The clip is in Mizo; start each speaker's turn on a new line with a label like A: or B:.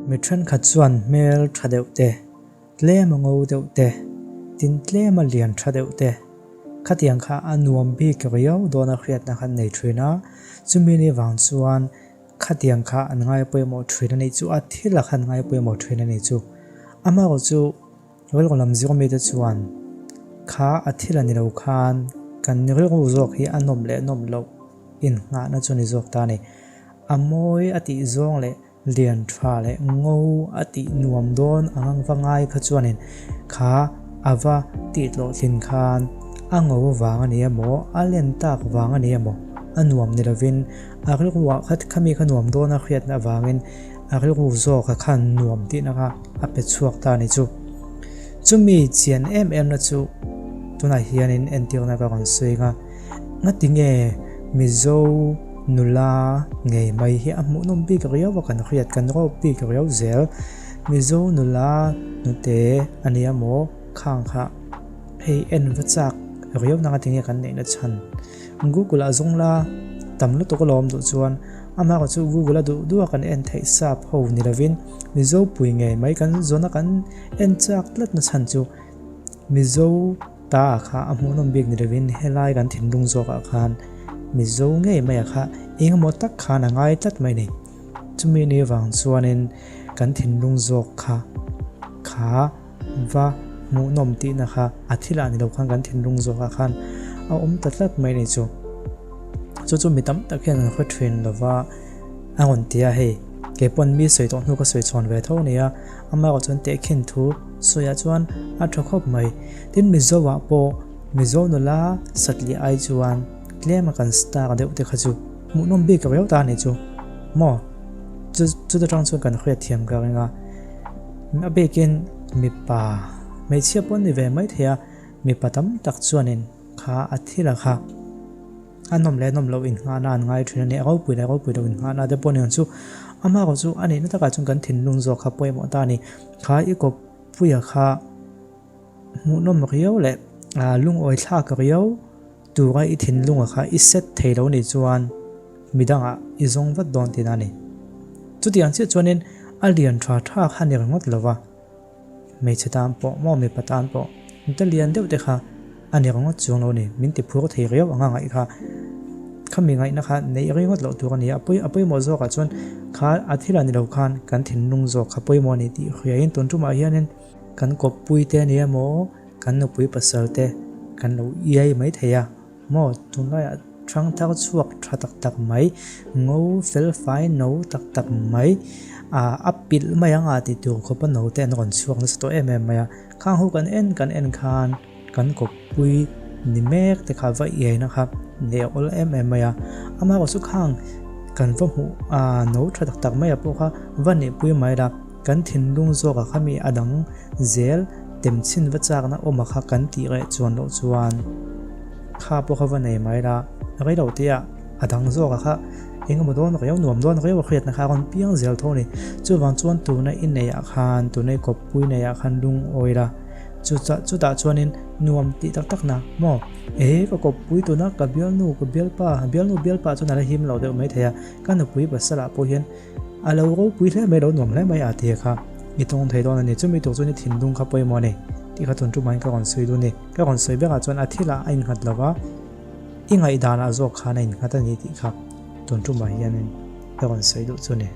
A: Mi thenkhat chuan hmel tha deuh te, tlem a ngo deuh te, tin tlem a lian tha deuh te, khatiang kha a nuam bik riau dawn a hriatna kha an nei thin a, chumi ni vang chuan khatiang kha an ngai pawimawh thin a nih chu, a thil a kha an ngai pawimawh thin a nih chu. Amaherawhchu rilru lam zir mite chuan kha a thil a ni lo khan kan rilru zawk hi a nawm leh nawm loh innghahna chu a ni zawk ta a ni. A mawi a tih zawng leh lian tha leh ngo a tih nuam dawn ang ang va ngai kha chuanin kha a va tih hlawhtlin khan a ngo vang a ni emaw, a len tak vang a ni emaw a nuam ni lovin a rilruah kha khami kha nuam dawn a hriatna avangin a rilru zawka khan nuam tihna kha a pe chhuak ta a ni chu. Chumi chian em em na chu tunah hianin entirna ka rawn sawi ang a. Ngati nge Mizo nula ngei mai hi a hmuhnawm bik riau a kan hriat kan rawp bik riau zel. Mizo nula hnute a nia maw khang kha hei en va chak riau na ngati nge kan neihna chhan. Google ah zawng la tam lutuk alawm duh chuan amah chu Google a duh duh a kan en theih sap ho ni lovin Mizo pui ngei mai kan zawna kan en chak tlat na chhan chu Mizo Ta ah kha a hmuhnawm bik ni lovin helai kan thinlung zawk ah khan Mizo ngei mai ah kha engemaw tak khan a ngai tlat mai a ni. Chumi ni vang chuanin kan thinlung zawk kha kha va hmuhnawm tihna kha a thil ah ni lo khan kan thinlung zawk ah khan a awm ta tlat mai a ni chu. Chu chu mi tam tak hian an hre thin lova a rawn ti a hei kei pawn mi sawi tawh hnu ka sawi chhawn ve tho a ni a. Amaherawh chuan tehkhin thu sawiah chuan a tha khawp mai. Tin Mizo ah pawh Mizo nula satliah ai chuan tlem a kan star deuh te kha chu hmuhnawm bik riau ta a nih chu maw? Chu chuta tang chuan kan hriat thiam ka ring a. A bikin mipa hmeichhia pawh an ni ve maithei a, mipa tam tak chuanin kha a thil a kha. A nawm leh nawm loh innghahna an ngai thin a ni. A ropui leh ropui loh innghahna te pawh a ni ang chu. Amaherawh chu a nihna takah chuan kan thinlung zawk kha pawimawh ta a ni. Kha i kawppuia kha hmuhnawm riau leh lungawi thlak riau tura i thinlunga kha i set thei lo nih chuan midangah i zawng vat dawn tihna a ni. Chutiang chiah chuanin a lian tha tha kha a ni ringawt lo va. Hmeichhe tan pawh maw mipa tan pawh nute lian deuh te kha a ni ringawt chuang lo a ni. Min ti phur thei riau anga ngaih kha khami ngaihna kha neih ringawt loh tur a ni a. A pawimawh zawkah chuan kha a thil a ni lo khan kan thinlung zawk kha pawimawh a ni tih hriain tun tumah hianin kan kawppui te a ni emaw kan nupui pasal te kan lo iai mai thei a. Maw tunlaiah ṭhang thar chhuak ṭha tak tak mai, ngo fel fai no tak tak mai, ah a pilh mai ang a tih tur khawpa no te an rawn chhuak nasa tawh em em mai a. Khang ho kan en kan en khan kan kawppui ni mek te kha va iaina kha nei a awl em em mai a. Amaherawhchu khang kan va hmuh ah no ṭha tak tak mai ah pawh kha va nihpui mai la, kan thinlung zawkah kha mi a dang zel Temchhin va chakna awm a kha kan tih reh chuan loh chuan kha pawh kha va nei mai la, rei lo te ah a dang zawk a kha eng emaw dawn riau nuam dawn riau a hriatna kha a rawn piang zel tho a ni. Chuvang chuan tuna i neih ah khan tuna i kawppui neih ah khan lungawi la, chutah chutah chuanin nuam tih tak tak na maw eh ka kawppui tuna ka bialnu ka bialpa bialnu bialpa chuan a la him lo deuh maithei a, ka nupui pasal ah pawh hian A lo ropui hle mai, a lo nuam hle mai a ti kha i tawng thei dawn a ni. Chumi tur chuan i thinlung kha pawimawh a ni tih kha tun tumah in ka rawn sawi duh a ni. Ka rawn sawi berah chuan a thilah a innghat lo va, i ngaihdanah zawk khan a innghat a ni tih kha tun tumah hianin ka rawn sawi duh chu a ni.